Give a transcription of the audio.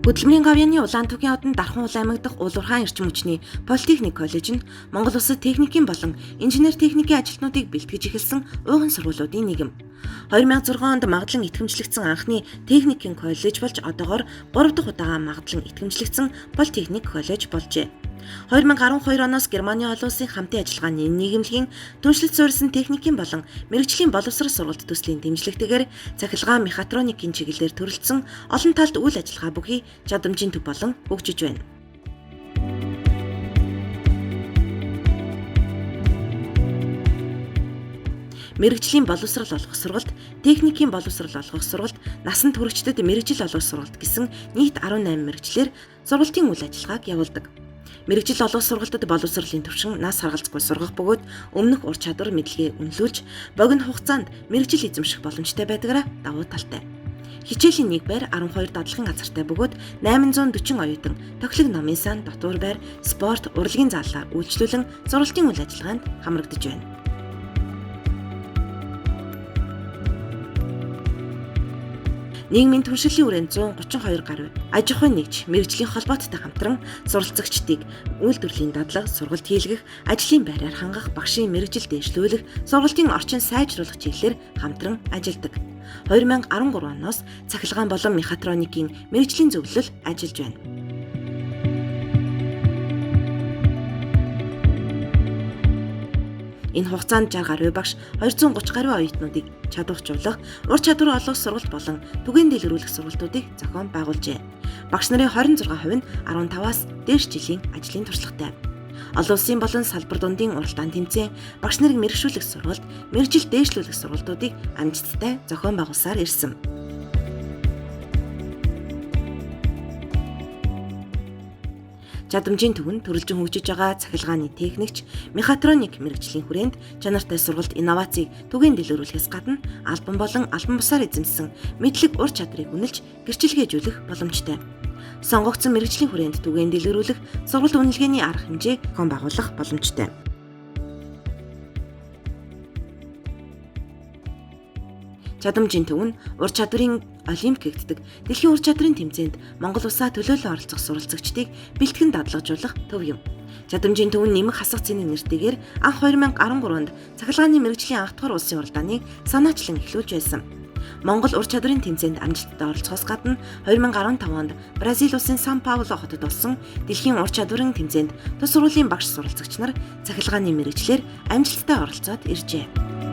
Хөдөлмөрийн говьяны Улаантүгийн одон Дархан уул аймаг дахь Уулуурхайн эрчим хүчний Политехник коллеж нь Монгол Улсад техникийн болон инженер техникийн ажилтнуудыг бэлтгэж эхэлсэн ууган сургуулиудын нэг юм. 2006 онд магадлан итгэмжлэгдсэн анхны техникийн коллеж болж одоогоор 3 дахь удаага магадлан итгэмжлэгдсэн Политехник коллеж болжээ. 2012 оноос Германы олон улсын хамтын ажиллагааны нийгэмлэгийн түншлэлт суурилсан техникийн болон мэргэжлийн боловсрол сургалт төслийн дэмжлэгтэйгээр цахилгаан мехатроникийн чиглэлээр төрөлдсөн олон талд үйл ажиллагаа бүхий чадамжийн төв болон хөгжиж байна. Мэргэжлийн боловсрол олгох сургалт, техникийн боловсрол олгох сургалт, насанд хүрэгчдэд мэргэжил олгох сургалт гэсэн нийт 18 мэргэжлээр сургалтын үйл ажиллагааг явуулдаг. Мэргэжил олгох сургалтад боловсролын түвшин нас харгалзахгүй сургах бөгөөд өмнөх ур чадвар мэдлэгээ үнэлүүлж богино хугацаанд мэргэжил эзэмших боломжтой байдгаараа давуу талтай. Хичээлийн нэг байр 12 дадлагын газартай бөгөөд 840 оюутан тохилог номын сан, дотуур байр, спорт, урлагийн заалаар үйлчлүүлэн сургалтын үйл ажиллагаанд хамрагдаж байна. Нийгмийн түншлэлийн хүрээнд 132 гаруй аж ахуйн нэгж мэргэжлийн холбооттой хамтран суралцагчдыг үйлдвэрлэлийн дадлага, сургалт хийлгэх, ажлын байраар хангах, багшийн мэргэжил дэвшлүүлэх, сургалтын орчин сайжруулах чиглэлээр хамтран ажилладаг. 2013 оноос цахилгаан болон мехатроникийн мэргэжлийн зөвлөл ажиллаж байна. Энэ хугацаанд 60 гаруй багш 230 гаруй оюутнуудыг чадваржуулах, ур чадвар олгох сургалт болон түгээн дэлгэрүүлэх сургалтуудыг зохион байгуулжээ. Багш нарын 26% нь 15-аас дээш жилийн ажлын туршлагатай. Олон улсын болон салбар дундын уралдаан тэмцээн, багш нарыг мэргэшүүлэх сургалт, мэргэжил дээшлүүлэх сургалтуудыг амжилттай зохион байгуулсаар ирсэн. Чадамжийн төв нь төрөлжин хөгжиж байгаа цахилгааны техникч, мехатроник мэргэжлийн хүрээнд чанартай сургалт инновацийг түгээн дэлгэрүүлэхээс гадна албан болон албан бусаар эзэмсэн мэдлэг ур чадрыг үнэлж гэрчилгээжүүлэх боломжтой. Сонгогдсон мэргэжлийн хүрээнд түгээн дэлгэрүүлэх сургалт үнэлгээний арга хэмжээ зохион байгуулах боломжтой. Чадамжийн төв нь ур чадварын олимп гэгддэг дэлхийн ур чадварын тэмцээнд Монгол улсаа төлөөлөн оролцох суралцагчдыг бэлтгэн дадлагжуулах төв юм. Чадамжийн төв нь нэмэх хасах цэнийг нэртэйгээр анх 2013 онд цахилгааны мэргэжлийн анх дахь улсын уралдааныг санаачлан эхлүүлж байсан. Монгол ур чадварын тэмцээнд амжилттай оролцохоос гадна 2015 онд Бразил улсын Сан Пауло хотод болсон дэлхийн ур чадварын тэмцээнд тус сургуулийн багш суралцагч нар цахилгааны мэргэжлээр амжилттай оролцоод иржээ.